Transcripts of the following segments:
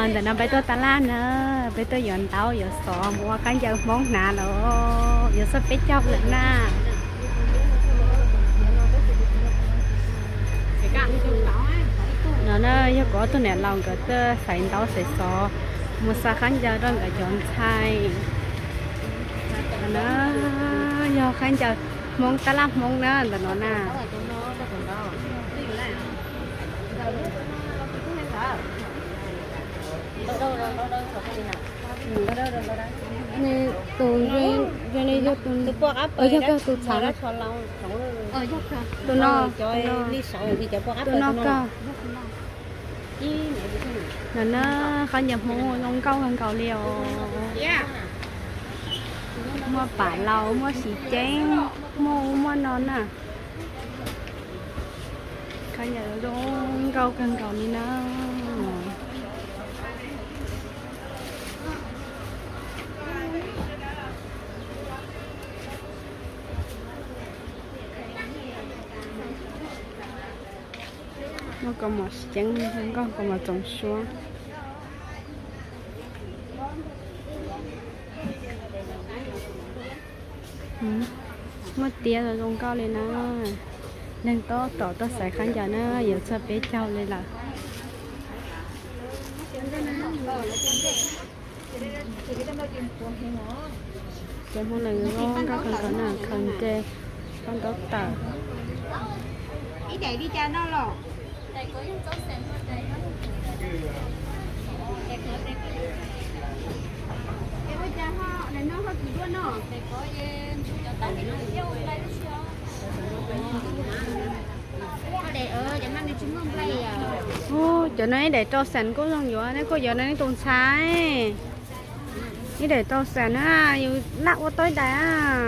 Ntawm no peb tuaj taj laj na, peb tuaj yuav ntaub yuav xov mus ua khaub ncaws Hmoob hnav los yuav txog peb caug lawm na. No na yog kuv ob tug niam laus nkawd tuaj xaiv ntaub xaiv xov mus xa khaub ncaws rau nkawd cov ntxhais. No na yog khaub ncaws Hmoob taj laj Hmoob na ntawm no na. Tus, tus poj qab pawg, yog kawg tus txhav. Tus no, tus no kawg. No na, khaub ncaws Hmoob zoo nkauj kawg nkaus li os. Muaj pam laus, muaj siv ceeb, muaj ub muaj no na. Khaub ncaws zoo nkauj kawg nkaus li na. Muaj kaus mom ceeb zoo nkauj, kaus mom txoov suab. Muaj tiab zoo nkauj li na. Neeg tab tom tuaj xaiv khaub ncaws na, yuav txog peb caug li lawm. Cov Hmoob lawv zoo nkauj kawg nkaus na, khaws nce, khaws ntaub tawm. Ub, cov no ib daim rau xees kuj zoo yuav, neb kuj yuav no neb tus ntxhais. Ib daim rau xees na, yus laj ua tau ib daim.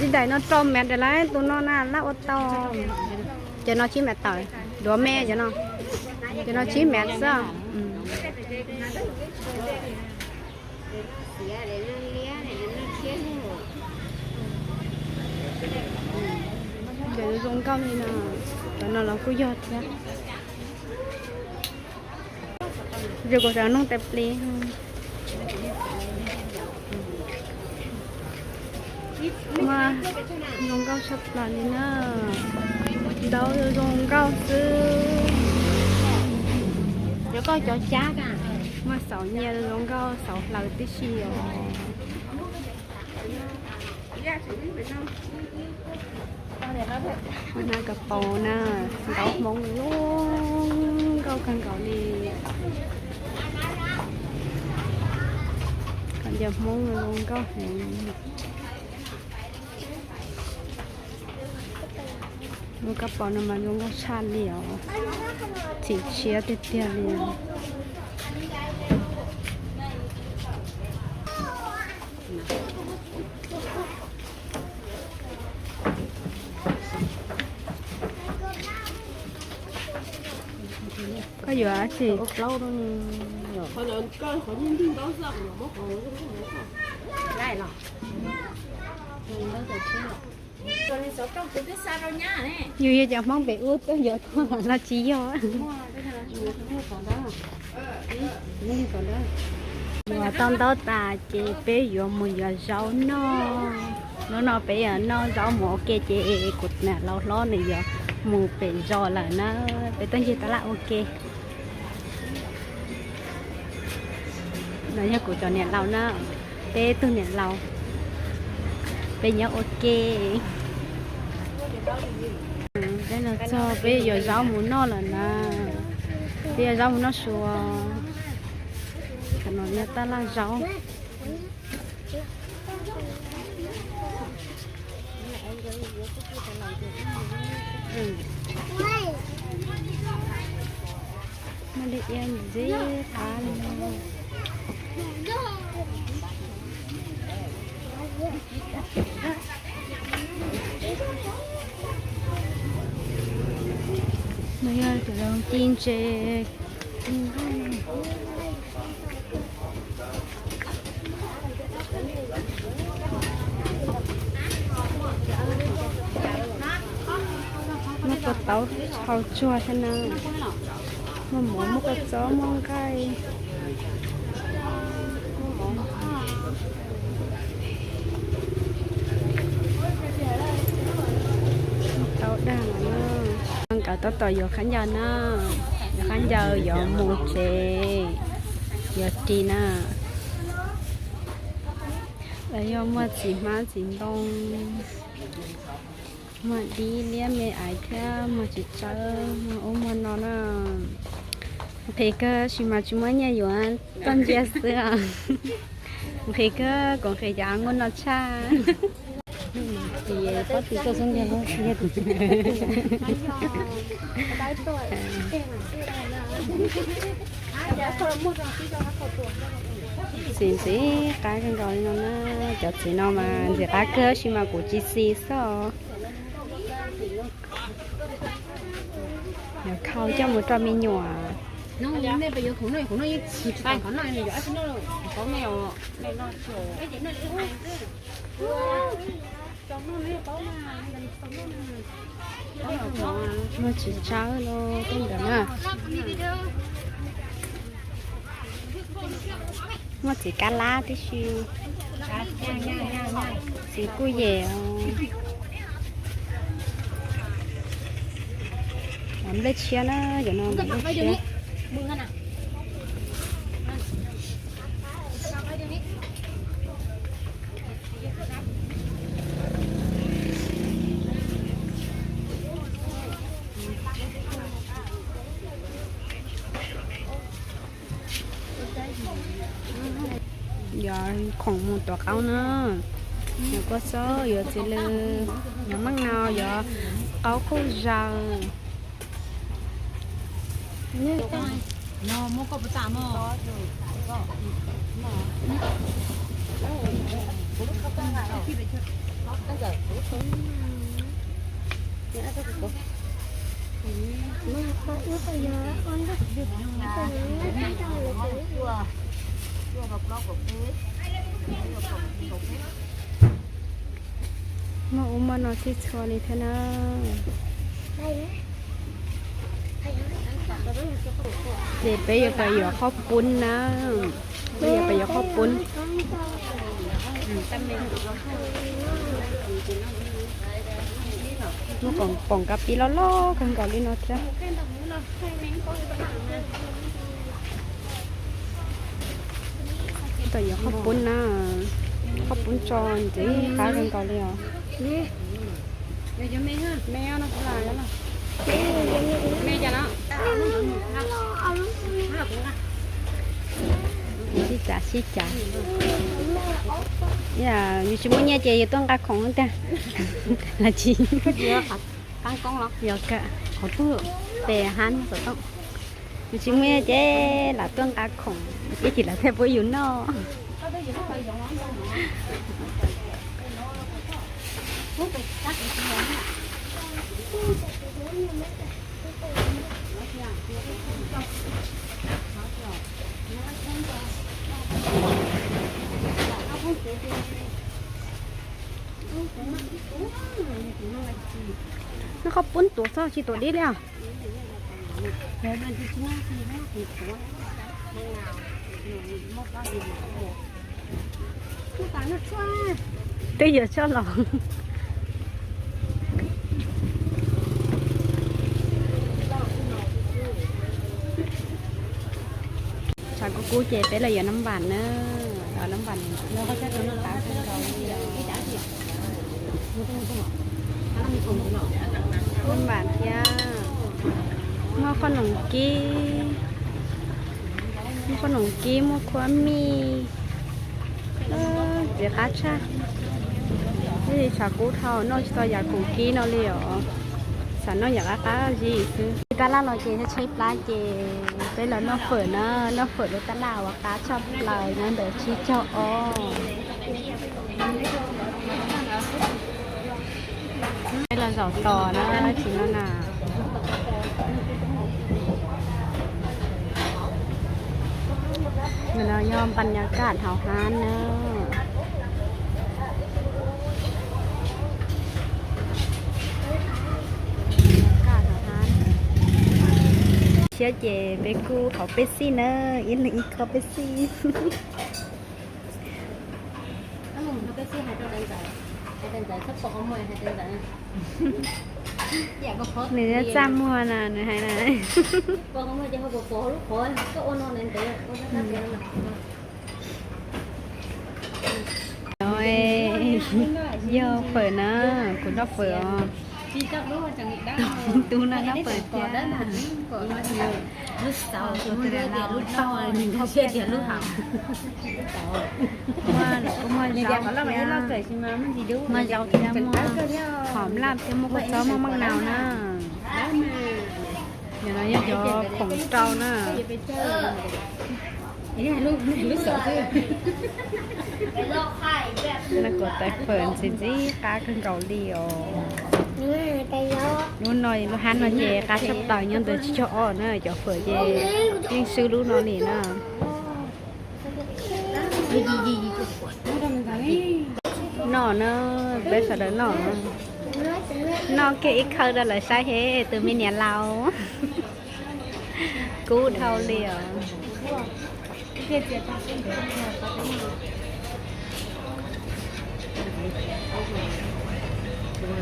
Ib daim no rau mev daim lawm, tus no na laj ua tau. Cov no tsib mev tawm, duav me cov no. Cov no tsib mev xwb. Cov zoo nkauj li no, cov no los kuj yog thiab. Yog kuv xav nug tais plis. Muaj zoo nkauj tshaj plaws li na. Ntaub zoo nkauj xwb. Cov koj cov cab, muaj xauv nyias zoo nkauj, xauv hlaws tib si os. Hnab kas paus na, ntaub Hmoob zoo nkauj kawg nkaus li. Khaub ncaws Hmoob zoo nkauj heev. Lub kab paus no mas zoo nkauj tshaj li os, txim tshiab tiag tiag li. Koj yuav tsis? Yus yog cov Hmoob pem ub tuaj yuav tuaj los tsis yog. Yuav tau ntaub tas ces peb yuav mus yuav zaub noj. Hnub no peb yuav noj zaub mus ua ke ces kuv niam laus hlob nws yuav mus pem zos lawm na. Peb tuaj ncig taj laj ua ke. No yog kuv cov niam laus na, peb tug niam laus, peb nyob ua ke. Peb los txog peb yuav zaub mus noj lawm na, peb yuav zaub mus noj su. Tam no yog taj laj zaub. Muaj dej iab ntxiv qab li no. No yog cov ci ntses. Muaj Kua txob hau tsuag thiab na. Muaj mov, muaj kua txob, muaj nqaij. Tau dag no na. Nkawd tab tom yuav khaub ncaws na. Yuav khaub ncaws yuav mus tsev, yuav ris na. Los yog muaj txiv hmab txiv ntoo, muaj dib liab me aiv thiab muag txiv tsawb, muag ub muag no na. Nqhis kawg sis mas tsis muaj nyiaj yuav, tuaj ntsia xwb. Nqhis kawg, kuv nqhis cov av nkuaj no tshaj. Txiv ntxim qab kawg nkaus li no na. Cov txiv no mas ntxim qab kawg sis mas kuv tsis xis xwb os. Yuav khau coj mus rau me nyuam. Muag txiv tsawb los tej ntawd na. Muaj txiv kab lab tib si, txiv kuj yem os. Nplej tshiab na, cov no nplej tshiab. Yuav khoom mus tuav qaub na. Yuav kua xob, yuav txiv lws, yuav meej no, yuav qaub qauj zaws. Muaj ub muaj no txhij txhua li thiab na. Ces peb yuav pais yuav qhaub poob na. Peb yuav pais yuav qhaub poob. Muaj poom kab pib loj loj kawg nkaus li no thiab. Tab tom yuav qhaub poob na, qhaub poob tso ntxim qab kawg nkaus li os. Sib cav sib cav. Yus tsis muaj nyiaj ces yus tuaj nqa khoom tiag. Los tsis, yog ka qhov twg pem hab xov tooj. Yus tsis muaj nyiaj ces lam tuaj nqa khoom ib chim lawv thiaj pub yus noj. Noj qhaub poob tuav xwb tsis tuav dib li os. Twb yuav tso los. Tshav kub kub ces peb los yuav nab npam na, yuav nab npam. Nab npam thiab muaj qhob noom kib, muaj qhob noom kib, muaj khuab mij. Ntxim qab tshaj. Ib tshav kub dhau noj tsis tau yam khoom kib no li os. Xav noj yam qab qab zis xwb. Tab laj los ces tshaib plab ces peb los noj fawm na, noj fawm rau tab laj uas qab tshaj plaws nyob ntawm tsib caug ob. Peb los zaum tos na, tsis no na. Ntawm no yog npas nyas kaj hauv hab na. Thiab ces peb kuj haus Pepsi na, ib leeg ib khob Pepsi. Nws txaj muag na, nws hais na. Yog fawm na, kuv noj fawm os. Tub no noj fawm thiab. Muaj zaub thiab, muaj zaub thiab, hom laj thiab, muaj kua txob, muaj maj nau na. Yog no yog cov khoom rau na. Kuv tais fawm ntxim ntxim qab kawg nkaus li os. Lub no lub hab no ces qab tshaj plaws nyob ntawm tsib caug ob na, cov fawm ces yeej swb lub no li na. Noj na, peb sawv daws noj. Noj kiag ib khawv rau lawv saib he, tus me niam laus. Kub dhau li os.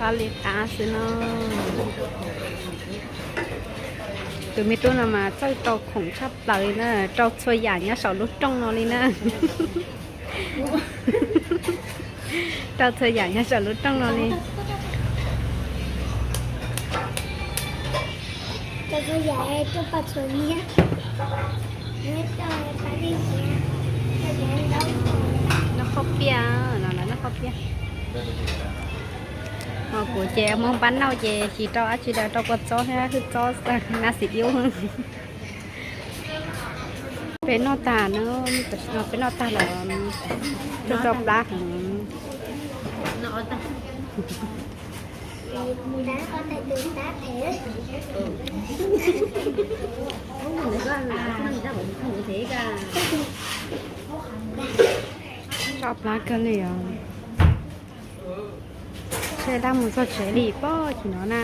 Qab li qab xwb no. Tus me tub no mas txawj rau khoom tshaj plaws li na, rau txhua yam nyob saum lub rooj no li na. Rau txhua yam nyob saum lub rooj no li. Noj qhob piaj, no lawv noj qhob piaj. Ho kuv ces Hmoob pab nauj ces tsis rau dab tsi, rau kua txob thiab hwj txob, nab xim diub. Peb noj tag na, peb noj tag los txog plab heev. Tso plab kawg li os. Seb tab mus txog tsev li pob, chim no na.